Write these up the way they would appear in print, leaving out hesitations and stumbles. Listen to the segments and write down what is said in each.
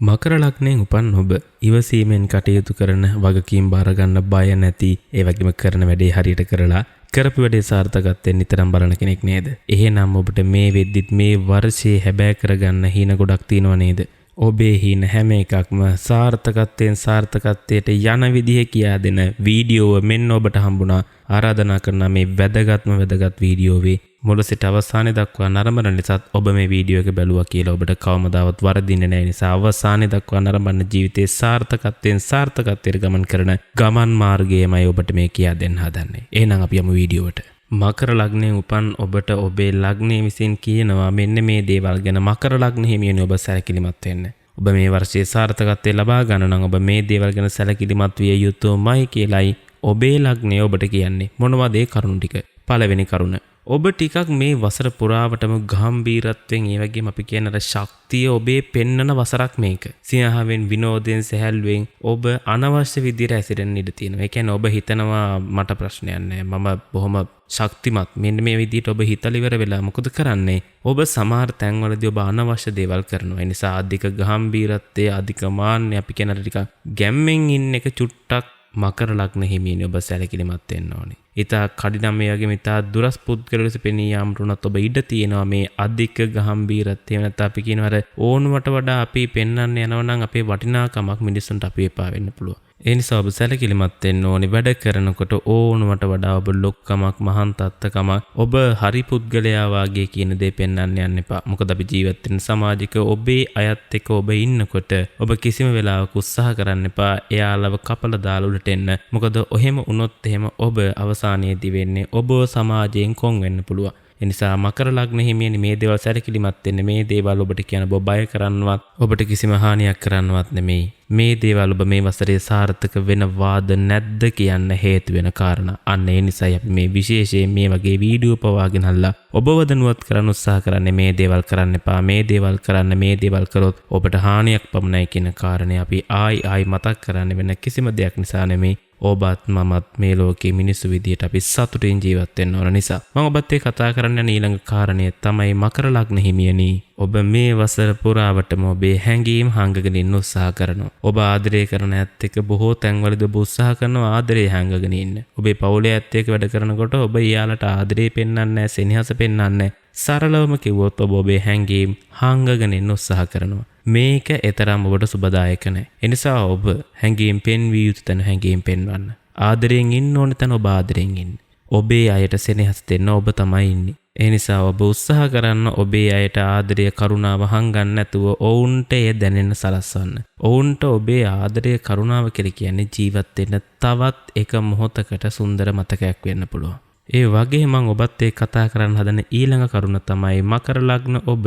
මකර ලග්නයෙන් උපන් ඔබ ඉවසීමෙන් කටයුතු කරන, වගකීම් බාර ගන්න බය නැති, ඒ වගේම කරන වැඩේ හරියට කරලා කරපු වැඩේ සාර්ථකත්වයෙන් නිතරම බලන කෙනෙක් නේද? එහෙනම් ඔබට මේ වෙද්දිත් මේ වර්ෂයේ හැබෑ කරගන්න හීන ගොඩක් තියෙනව නේද? ඔබේ හීන හැම එකක්ම සාර්ථකත්වයෙන් සාර්ථකත්වයට යන විදිහ කියා දෙන වීඩියෝව මෙන්න ඔබට හම්බුණා. ආරාධනා කරන මේ වැදගත්ම වැදගත් වීඩියෝවේ මුල සිට අවසානය දක්වා නරඹන නිසාත් ඔබ මේ වීඩියෝ එක බැලුවා කියලා ඔබට කවමදාවත් වරදින්නේ නැහැ. නිසා අවසානය දක්වා නරඹන්න ජීවිතයේ සාර්ථකත්වයෙන් සාර්ථකත්වයට ගමන් කරන ගමන් මාර්ගයමයි ඔබට මේ කියා දෙන්න හදන්නේ. එහෙනම් අපි යමු වීඩියෝවට. මකර ලග්නයෙන් උපන් ඔබට ඔබේ ලග්නය විසින් කියනවා මෙන්න මේ දේවල් ගැන. මකර ලග්න හිමියනි ඔබ සැලකිලිමත් වෙන්න. ඔබ මේ වර්ෂයේ සාර්ථකත්වය ලබා ගන්න නම් ඔබ මේ දේවල් ගැන සැලකිලිමත් විය යුතුමයි කියලයි ඔබේ ලග්නය ඔබට කියන්නේ. මොනවද ඒ කරුණු ටික? පළවෙනි කරුණ, ඔබ ටිකක් මේ වසර පුරාවටම ගාම්භීරත්වයෙන් ඒ වගේම අපි කියන අර ශක්තිය ඔබේ පෙන්නන වසරක් මේක. සිනහවෙන්, විනෝදයෙන්, සැහැල්ලුවෙන් ඔබ අනවශ්‍ය විදිහට හැසිරෙන්න ඉඩ තියෙනවා. ඒ කියන්නේ ඔබ හිතනවා මට ප්‍රශ්නයක් නෑ, මම බොහොම ශක්තිමත්. මෙන්න මේ විදිහට ඔබ හිතලා ඉවර වෙලා මොකද කරන්නේ? ඔබ සමහර තැන්වලදී ඔබ අනවශ්‍ය දේවල් කරනවා. ඒ නිසා අධික ගාම්භීරත්වය, අධික මාන්නය, අපි කියන අර ටිකක් ගැම්මෙන් ඉන්න එක චුට්ටක් මකර ලග්න හිමියනි ඔබ සැලකිලිමත් වෙන්න ඕනේ. ඉතා කඩිනම් මේ වගේම ඉතා දුරස් පුද්ගල ලෙස පෙනී යාමට උනත් ඔබ ඉඩ තියෙනවා මේ අධික ගාම්භීරත්වය. එහෙම නැත්නම් අපි කියනවා අර ඕනුවට වඩා අපි පෙන්වන්න යනවා නම් අපේ වටිනාකමක් මිනිස්සුන්ට අපි එපා වෙන්න පුළුවන්. ඒ නිසා ඔබ සැලකිලිමත් වෙන්න ඕනේ. වැඩ කරනකොට ඕනුවට වඩා ඔබ ලොක්කමක්, මහාන් තත්ත්වකමක්, ඔබ හරි පුද්ගලයා වාගේ කියන දේ පෙන්වන්න යන්න එපා. මොකද අපි ජීවත් වෙන සමාජික ඔබේ අයත් එක්ක ඔබ ඉන්නකොට ඔබ කිසිම වෙලාවක උත්සාහ කරන්න එපා එයාලව කපලා දාලා උඩට එන්න. මොකද ඔහෙම වුණොත් එහෙම ඔබ අවසානයේදී වෙන්නේ ඔබ සමාජයෙන් කොන් වෙන්න පුළුවන්. ඒ නිසා මකර ලග්න හිමියනි මේ දේවල් සැලකිලිමත් වෙන්න. මේ දේවල් ඔබට කියන ඔබ බය කරන්නවත්, ඔබට කිසිම හානියක් කරන්නවත් නෙමෙයි. මේ දේවල් ඔබ මේ වසරේ සාර්ථක වෙනවාද නැද්ද කියන්න හේතු වෙන කාරණා. අන්න ඒ නිසායි අපි මේ විශේෂයෙන් මේ වගේ වීඩියෝ පවාගෙන අල්ලා ඔබව දැනුවත් කරන්න උත්සාහ කරන්නේ. මේ දේවල් කරන්න එපා, මේ දේවල් කරන්න, මේ දේවල් කරොත් ඔබට හානියක් පමණයි කියන කාරණේ අපි ආයි ආයි මතක් කරන්න වෙන කිසිම දෙයක් නිසා නෙමෙයි. ඔබත් මමත් මේ ලෝකයේ මිනිස්සු විදියට අපි සතුටින් ජීවත් වෙන්න ඕන නිසා. මම ඔබත් එක්ක කතා කරන්න යන ඊළඟ කාරණය තමයි මකර ලග්න හිමියනි ඔබ මේ වසර පුරාවටම ඔබේ හැඟීම් හංගගෙන ඉන්න උත්සාහ කරනවා. ඔබ ආදරය කරන ඇත් එක්ක බොහෝ තැන්වලදී ඔබ උත්සාහ කරනවා ආදරය හංගගෙන ඉන්න. ඔබේ පවුලේ ඇත් එක්ක වැඩ කරනකොට ඔබ යාලට ආදරේ පෙන්වන්නේ නැහැ, සෙනෙහස පෙන්වන්නේ නැහැ. සරලවම කිව්වොත් ඔබ ඔබේ හැඟීම් හංගගෙන ඉන්න උත්සාහ කරනවා. මේක එතරම් ඔබට සුබදායක නෑ. ඒ නිසා ඔබ හැඟීම් පෙන්විය යුතු තැන හැඟීම් පෙන්වන්න. ආදරයෙන් ඉන්න ඕන තැන ඔබ ආදරයෙන් ඉන්න. ඔබේ අයට සෙනෙහස දෙන්න ඔබ තමයි ඉන්නේ. ඒ නිසා ඔබ උත්සාහ කරන්න ඔබේ අයට ආදරය, කරුණාව හංගන්න නැතුව ඔවුන්ට එය දැනෙන්න සලස්වන්න. ඔවුන්ට ඔබේ ආදරය, කරුණාව කියලා කියන්නේ ජීවත් වෙන්න තවත් එක මොහොතකට සුන්දර මතකයක් වෙන්න පුළුවන්. ඒ වගේ මං ඔබත් එක්ක කතා කරන්න හදන ඊළඟ කරුණ තමයි මකර ලග්න ඔබ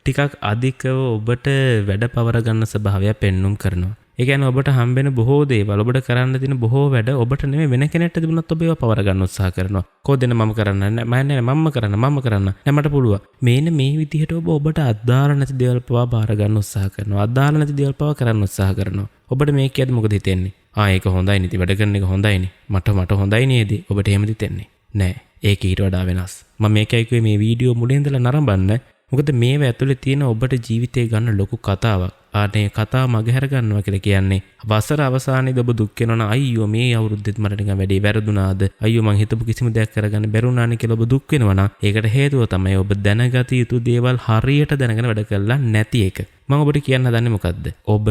ටිකක් අධිකව ඔබට වැඩ පවර ගන්න ස්වභාවය පෙන්눔 කරනවා. ඒ කියන්නේ ඔබට හම්බෙන බොහෝ දේවල්, ඔබට කරන්න තියෙන බොහෝ වැඩ ඔබට නෙමෙයි වෙන කෙනෙක්ට තිබුණත් ඔබ ඒවා පවර ගන්න උත්සාහ කරනවා. කෝ දෙන්න මම කරන්න නෑ, මම නෑ, මම්ම කරන්න, මම්ම කරන්න නෑ, මට පුළුවන්. මේන මේ විදිහට ඔබ ඔබට අදාළ නැති දේවල් පවා බාර ගන්න උත්සාහ කරනවා. අදාළ නැති දේවල් පවා කරන්න උත්සාහ කරනවා. ඔබට මේ කියද්දි මොකද හිතෙන්නේ? ආ ඒක හොඳයි නේ, ඉතින් වැඩ කරන එක හොඳයිනේ. මට හොඳයි නේද? ඔබට එහෙම හිතෙන්නේ නෑ. ඒක ඊට වඩා වෙනස්. මම මේකයි කිව්වේ මේ වීඩියෝ මුලින් ඉඳලා නරඹන්න. මොකද මේව ඇතුලේ තියෙන ඔබට ජීවිතේ ගන්න ලොකු කතාවක්. ආනේ කතාව මගහැර ගන්නවා කියලා කියන්නේ වසර අවසානයේදී ඔබ දුක් වෙනවා නම් අයියෝ මේ අවුරුද්දෙත් මට නිකන් වැඩේ වැරදුනාද, අයියෝ මං හිතපු කිසිම දෙයක් කරගන්න බැරුණානේ කියලා ඔබ දුක් වෙනවා නම් ඒකට හේතුව තමයි ඔබ දැනගත යුතු දේවල් හරියට දැනගෙන වැඩ කරලා නැති එක. මං ඔබට කියන්න හදන්නේ මොකද්ද? ඔබ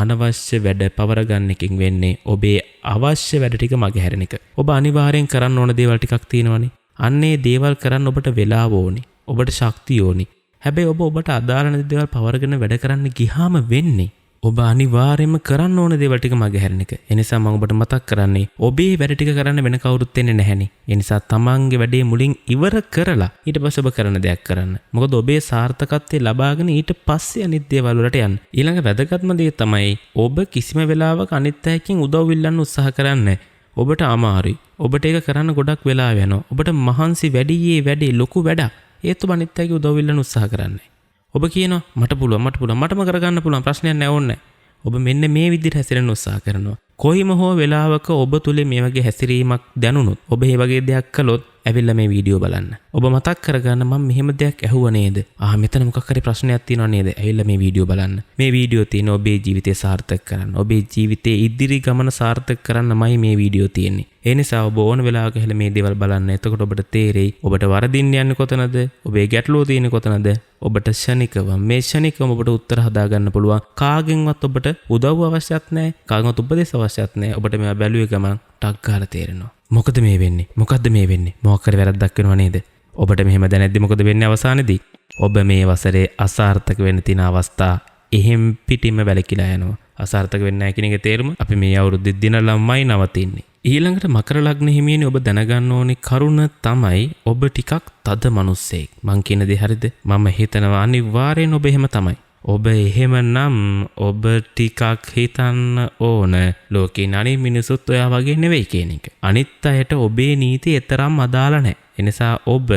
අනවශ්‍ය වැඩ පවර ගන්න එකකින් වෙන්නේ ඔබේ අවශ්‍ය වැඩ ටික මගහැරෙන එක. ඔබ අනිවාර්යෙන් කරන්න ඕන දේවල් ටිකක් තියෙනවනේ. අන්නේ දේවල් කරන්න ඔබට වෙලාව ඕනි. ඔබට ශක්තිය ඕනි. හැබැයි ඔබ ඔබට අදාළ නැති දේවල් පවරගෙන වැඩ කරන්න ගියාම වෙන්නේ ඔබ අනිවාර්යයෙන්ම කරන්න ඕන දේවල් ටික මගහැරෙන එක. ඒ නිසා මම ඔබට මතක් කරන්නේ ඔබේ වැඩ ටික කරන්න වෙන කවුරුත් එන්නේ නැහැනේ. ඒ නිසා තමන්ගේ වැඩේ මුලින් ඉවර කරලා ඊට පස්සේ ඔබ කරන දෙයක් කරන්න. මොකද ඔබේ සාර්ථකත්වය ලබාගෙන ඊට පස්සේ අනිත් දේවල් වලට යන්න. ඊළඟ වැදගත්ම දේ තමයි ඔබ කිසිම වෙලාවක අනිත් අයකින් උදව් ඉල්ලන්න උත්සාහ කරන්නේ. ඔබට අමාරුයි. ඔබට ඒක කරන්න ගොඩක් වෙලා යනවා. ඔබට මහන්සි වැඩි, ඒ වැඩේ ලොකු වැඩක්. ඒත් ඔබ අනිත් අයගේ උදව් ඉල්ලන්න උත්සාහ කරන්නේ. ඔබ කියනවා මට පුළුවන්, මට පුළුවන්, මටම කරගන්න පුළුවන්, ප්‍රශ්නයක් නෑ ඕනේ නෑ. ඔබ මෙන්න මේ විදිහට හැසිරෙන්න උත්සාහ කරනවා. කොයිම හෝ වෙලාවක ඔබ තුලේ මේ වගේ හැසිරීමක් දැනුනොත්, ඔබ මේ වගේ දෙයක් කළොත් ඇවිල්ලා මේ වීඩියෝ බලන්න. ඔබ මතක් කරගන්න මම මෙහෙම දෙයක් ඇහුවා නේද? ආ මෙතන මොකක් හරි ප්‍රශ්නයක් තියෙනවා නේද? ඇවිල්ලා මේ වීඩියෝ බලන්න. මේ වීඩියෝ තියෙන ඔබේ ජීවිතය සාර්ථක කරන්න. ඔබේ ජීවිතයේ ඉදිරි ගමන සාර්ථක කරන්නමයි මේ වීඩියෝ තියෙන්නේ. ඒ නිසා ඔබ ඕන වෙලාවක හැල මේ දේවල් බලන්න. එතකොට ඔබට තේරෙයි ඔබට වරදින්න යන්නේ කොතනද? ඔබේ ගැටලුව තියෙන්නේ කොතනද? ඔබට ෂණිකව මේ ෂණිකවම ඔබට උත්තර හදාගන්න පුළුවන්. කාගෙන්වත් ඔබට උදව් අවශ්‍යත් නැහැ. කාගෙන්වත් උපදෙස් අවශ්‍යත් නැහැ. ඔබට මේවා බැලුවේ ගමන් ටක් ගාලා තේරෙනවා. මොකද මේ වෙන්නේ? මොකද්ද මේ වෙන්නේ? මොකක් හරි වැරද්දක් වෙනව නේද? ඔබට මෙහෙම දැනෙද්දි මොකද වෙන්නේ අවසානයේදී? ඔබ මේ වසරේ අසාර්ථක වෙන්න තියෙන අවස්ථා එහෙම් පිටින්ම වැළකීලා යනවා. අසාර්ථක වෙන්නේ නැහැ කියන එකේ තේරුම අපි මේ අවුරුද්දේ දිනලමයි නවතින්නේ. ඊළඟට මකර ලග්න හිමියනි ඔබ දැනගන්න ඕනේ කරුණ තමයි ඔබ ටිකක් තද මිනිස්සෙක්. මං කියන දේ හරිද? මම හිතනවා අනිවාර්යෙන් ඔබ එහෙම තමයි. ඔබ එහෙමනම් ඔබ ටිකක් හිතන්න ඕන ලෝකේ අනිත් මිනිසුත් ඔයා වගේ නෙවෙයි කියන එක. අනිත් අයට ඔබේ නීති එතරම් අදාළ නැහැ. එනිසා ඔබ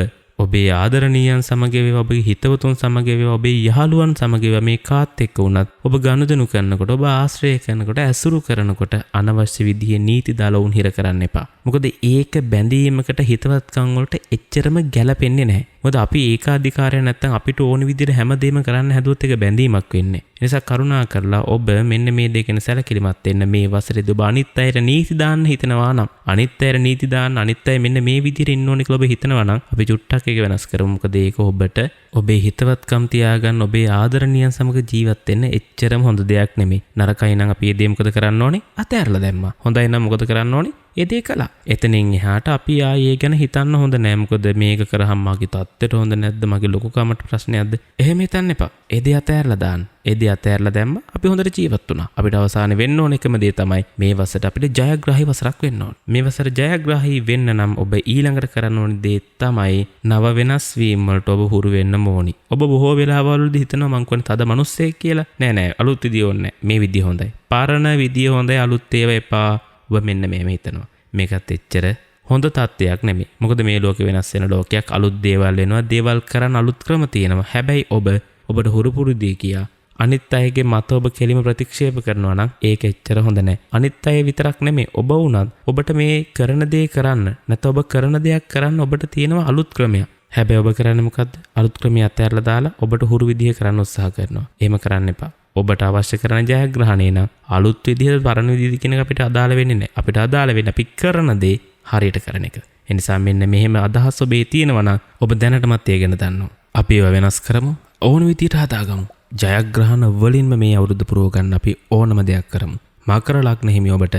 ඔබේ ආදරණීයන් සමග වේවා, ඔබේ හිතවතුන් සමග වේවා, ඔබේ යහළුවන් සමග වේවා, මේ කාත් එක්ක වුණත් ඔබ ගනුදෙනු කරනකොට, ඔබ ආශ්‍රය කරනකොට, ඇසුරු කරනකොට අනවශ්‍ය විදිහේ නීති දාලා වුන් හිර කරන්න එපා. මොකද ඒක බැඳීමකට හිතවත්කම් වලට එච්චරම ගැලපෙන්නේ නැහැ. මොකද අපි ඒකාධිකාරය නැත්තම් අපිට ඕන විදිහට හැමදේම කරන්න හැදුවොත් ඒක බැඳීමක් වෙන්නේ. ඒ නිසා කරුණා කරලා ඔබ මෙන්න මේ දේ ගැන සැලකිලිමත් වෙන්න. මේ වසරේදී ඔබ අනිත් අයට නීති දාන්න හිතනවා නම්, අනිත් අයට නීති දාන්න, අනිත් අය මෙන්න මේ විදිහට ඉන්න ඕනේ කියලා ඔබ හිතනවා නම් අපි චුට්ටක් ඒක වෙනස් කරමු. මොකද ඒක ඔබට ඔබේ හිතවත්කම් තියාගන්න, ඔබේ ආදරණීයන් සමග ජීවත් වෙන්න එච්චරම හොඳ දෙයක් නෙමෙයි. නරකයි නම් අපි ඒ දේ මොකද කරන්න ඕනේ? අතෑරලා දැම්මා. හොඳයි නම් මොකද කරන්න ඕනේ? ඒ දේ කළා. එතනින් එහාට අපි ආයේ ඒ ගැන හිතන්න හොඳ නෑ. මොකද මේක කරාම මගේ තත්ත්වයට හොඳ නැද්ද? මගේ ලොකුකමට ප්‍රශ්නයක්ද? එහෙම හිතන්න එපා. ඒ දේ අතෑරලා දාන්න. ඒ දේ අතෑරලා දැම්ම අපි හොඳට ජීවත් වුණා. අපිට අවසානයේ වෙන්න ඕන එකම දේ තමයි මේ වසරට අපිට ජයග්‍රාහී වසරක් වෙන්න ඕන. මේ වසර ජයග්‍රාහී වෙන්න නම් ඔබ ඊළඟට කරන්න ඕන දේ තමයි නව වෙනස් වීම් වලට ඔබ හුරු වෙන්න ඕනි. ඔබ බොහෝ වෙලාවල් වලදී හිතනවා මං කොහොමද තද මිනිස්සෙක් කියලා. නෑ නෑ, අලුත් විදිය ඕනේ නෑ. මේ විදිය හොඳයි. පරණ විදිය හොඳයි, අලුත් ඒවා එපා. ඔබ මෙන්න මෙහෙම හිතනවා. මේකත් එච්චර හොඳ තත්ත්වයක් නෙමෙයි. මොකද මේ ලෝකෙ වෙනස් වෙන ලෝකයක්, අලුත් දේවල් එනවා, දේවල් කරන්න අලුත් ක්‍රම තියෙනවා. හැබැයි ඔබ ඔබට හුරු පුරුදු කියා අනිත් අයගේ මත ඔබ කෙලිම ප්‍රතික්ෂේප කරනවා නම් ඒක එච්චර හොඳ නෑ. අනිත් අය විතරක් නෙමෙයි, ඔබ වුණත් ඔබට මේ කරන දේ කරන්න නැත්නම් ඔබ කරන දෙයක් කරන්න ඔබට තියෙනවා අලුත් ක්‍රමයක්. හැබැයි ඔබ කරන්නේ මොකද්ද? අලුත් ක්‍රමය අතහැරලා දාලා ඔබට හුරු විදිහ කරන්න උත්සාහ කරනවා. එහෙම කරන්න එපා. ඔබට අවශ්‍ය කරන ජයග්‍රහණය නම් අලුත් විදිහද පරණ විදිහද කියන එක අපිට අදාළ වෙන්නේ නැහැ. අපිට අදාළ වෙන්නේ අපි කරන දේ හරියට කරන එක. ඒ නිසා මෙන්න මෙහෙම අදහස් ඔබේ තියෙනවා නම් ඔබ දැනටමත් ඒ ගැන දන්නවා. අපි ඒවා වෙනස් කරමු. ඕන විදිහට හදාගමු. ජයග්‍රහණ වලින්ම මේ අවුරුද්ද පුරව ගන්න අපි ඕනම දෙයක් කරමු. මකර ලග්න හිමි ඔබට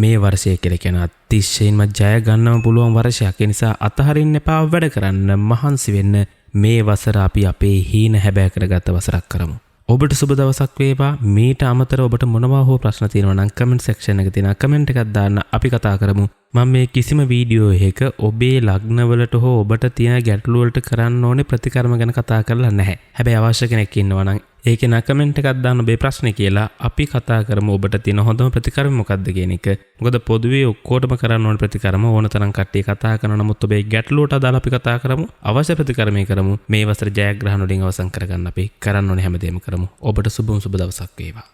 මේ වර්ෂය කියලා කියන අතිශයින්ම ජය ගන්නම පුළුවන් වර්ෂයක්. ඒ නිසා අතහරින්න එපා, වැඩ කරන්න, මහන්සි වෙන්න. මේ වසර අපි අපේ හීන හැබෑ කරගත්ත වසරක් කරමු. ඔබට සුබ දවසක් වේවා. මීට අමතරව ඔබට මොනවා හෝ ප්‍රශ්න තියෙනවා නම් කමෙන්ට් සෙක්ෂන් එකේ තියෙන කමෙන්ට් එකක් දාන්න, අපි කතා කරමු. මම මේ කිසිම වීඩියෝ එකක ඔබේ ලග්නවලට හෝ ඔබට තියෙන ගැටලු වලට කරන්න ඕනේ ප්‍රතිකර්ම ගැන කතා කරලා නැහැ. හැබැයි අවශ්‍ය කෙනෙක් ඉන්නවා නම් ඒකේ නා කමෙන්ට් එකක් දාන්න ඔබේ ප්‍රශ්නේ කියලා අපි කතා කරමු. ඔබට තියෙන හොඳම ප්‍රතිකර්ම මොකක්ද කියන එක. මොකද පොදුවේ ඔක්කොටම කරන්න ඕන ප්‍රතිකර්ම ඕන තරම් කට්ටිය කතා කරනවා. නමුත් ඔබේ ගැටලුවට අදාළ අපි කතා කරමු. අවශ්‍ය ප්‍රතිකර්මය කරමු. මේ වසර ජයග්‍රහණ වලින් අවසන් කරගන්න අපි කරන්න ඕනේ හැමදේම කරමු. ඔබට සුබම සුබ දවසක් වේවා.